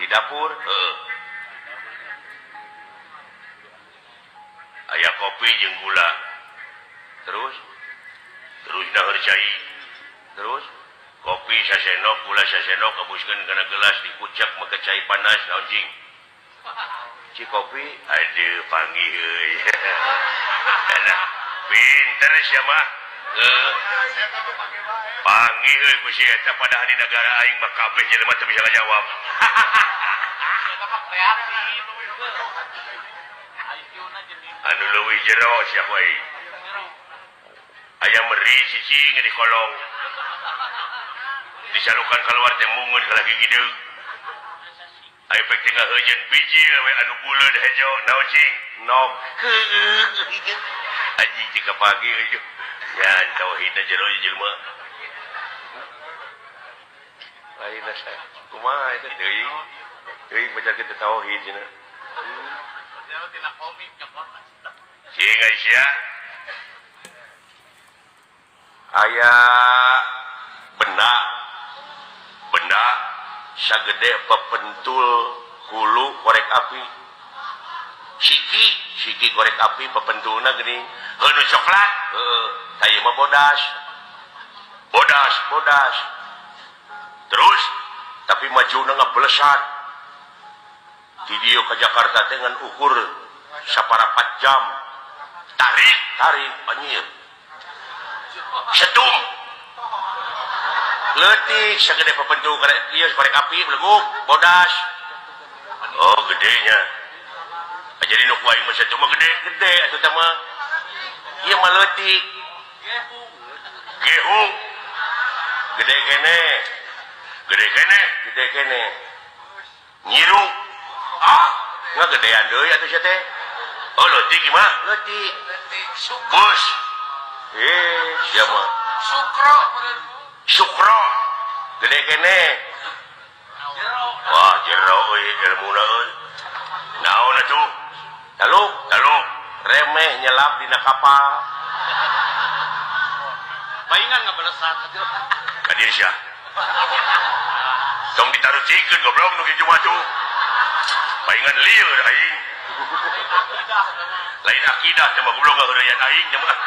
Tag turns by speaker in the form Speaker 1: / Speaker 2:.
Speaker 1: Di dapur, heeh. Aya kopi jeung gula. Terus terus dahar cai. Terus kopi sasendok, gula sasendok, kabuskeun kana gelas, dikucek make cai panas. Naon cing? Ci kopi. Aduh, panggih euy. Nah, pinter sia mah. Heuh. Panggih euy ku si eta, padahal di negara aing mah kabeh jelema teu bisa ngajawab.
Speaker 2: Eta mah kreatif. IQ-na jadi
Speaker 1: Anu leuwih jero sia ku aing.
Speaker 2: Jero.
Speaker 1: Aya meri cicing di kolong. Disalukan keluar teh mungun ka lagi gideug. Aya pek teh ngaheujeun biji we anu buleud hejo. Naon cing? Nog. Anjing, jika pagi euy. Ya tauhidna jero jelema. Lain saya. Kumaha eta teuing? Teuing baca kita tauhid cenah.
Speaker 2: Jero tina komik nyokot.
Speaker 1: Cing Aisyah. Aya benda benda sagede pepentul hulu korek api, siki siki korek api pepentulna geuning. Heuh, nu coklat. Heuh, tah ieu mah bodas bodas bodas terus, tapi majuna ngabelesat di dieu ka Jakarta teh ngan ukur saparapat jam. Tarik tarik, anjir, setum. Leutik sagede pepentul korek ieu korek api, beleguk bodas. Oh, gedenya. Jadi nu ku aing mah setum mah gede gede atuh teh mah, ieu mah leutik. Gehu gede kene, gede kene, gede kene. Nyiru ah ngagedean deui atuh sia teh. Oh, leutik ieu mah leutik. Bus eh sia mah.
Speaker 2: Sukro meureun.
Speaker 1: Sukro gede kene.
Speaker 2: Jero.
Speaker 1: Wah, jero euy ilmuna euy. Naon atuh? Taluk taluk, remeh nyelap dina kapal.
Speaker 2: Paingan ngabelesat atuh.
Speaker 1: Ka dieu sia. Tong ditarucikeun, goblok, nu kitu mah tuh. Paingan lieur aing.
Speaker 2: Lain akidah.
Speaker 1: Lain akidah teh mah, goblok, ngaheureyan aing teh mah.